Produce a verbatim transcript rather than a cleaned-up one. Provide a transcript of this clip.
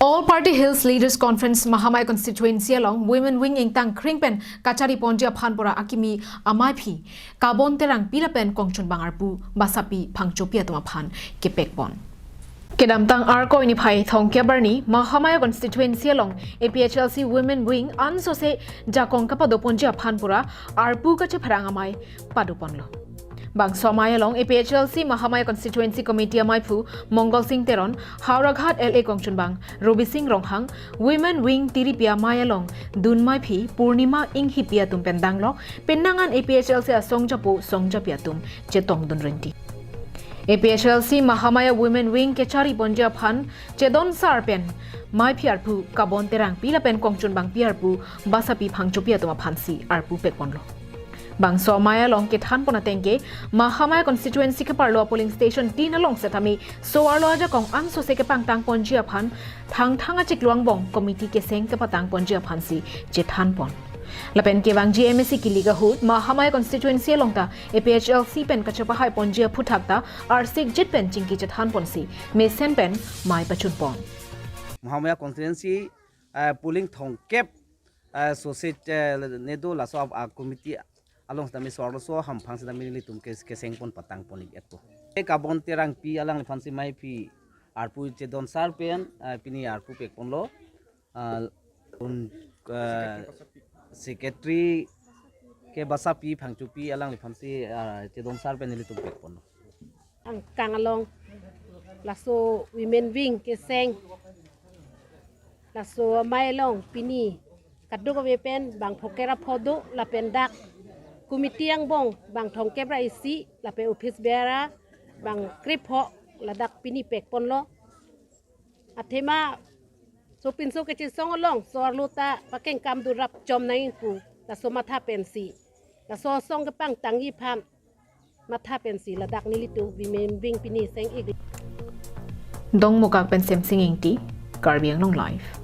All Party Hills Leaders Conference Mahamaya Constituency along Women Wing ingtang kring pen kachari ponji aphan pura akimi amai phi Kabon Terangpi lapen Kongchunbang Arpu Basapi Phangchopi atum aphan kepek pon. Kedamtang Arkoi niphai thongkep arni Mahamaya Constituency along A P H L C Women Wing ansose jakong kapado ponji aphan pura arpu kachepherang amai pado ponlo. Bangso amai along A P H L C Mahamaya Constituency Committee amaiphu Mongol Sing Teron, Howraghat L A Kongchunbang Robi Sing Ronghang, Women Wing tiripi amai along dunmai phi Purnima Inghipi atum pen danglok, penang an A P H L C asong japo song japi atum chetongdun rinti. A P H L C Mahamaya Women Wing kechari ponji aphan chedon sar pen mai phi arpu Kabon Terangpi lapen Kongchunbangpi Arpu Basapi Phangchopi atum aphansi arpu pek ponlo. Bangso amai along kethan pon ateng ke Mahamaya Constituency keparlo polling station tin along setame so-arlo ajakong ansose kepangtang ponji aphan Thangthang achiklo angbong committee keseng kepatang ponji aphansi chethan pon. Lapen kevangji M A C kilik ahut Mahamaya Constituency along ta A P H L C pen kachepahai ponji aphuthak ta arsikjit pen chingki chethan ponsi mesen pen mai pachun pon. Mahamaya Constituency uh, polling thongkep uh, sose uh, nedo laso uh, committee along setame so-arlo so hamphang setame nelitum ke keseng pon patang pon ik eto. Kabon Terangpi alangliphansi mai phi arpu chedon sar pen uh, pini arpu pek ponlo. Uh, un, uh, secretary ke Basapi Phangchopi alangliphansi uh, chedon sar pen nelitum pek ponlo. Angkang along laso Women Wing keseng laso amai along pini kadokave pen bang pho kera pho do lapen dak committee angbong bang thongkep ra isi lapen office bearer bang krepho ladak pini pek ponlo. Athema sopinso kechesong along so-arlo ta pakengkam durap chom nangji pu laso matha pensi laso asong kepangtangji aphan matha pensi ladak nelitum Women Wing pini seng ik. Dongmukak pen Semsing Ingti, Karbi Anglong Live.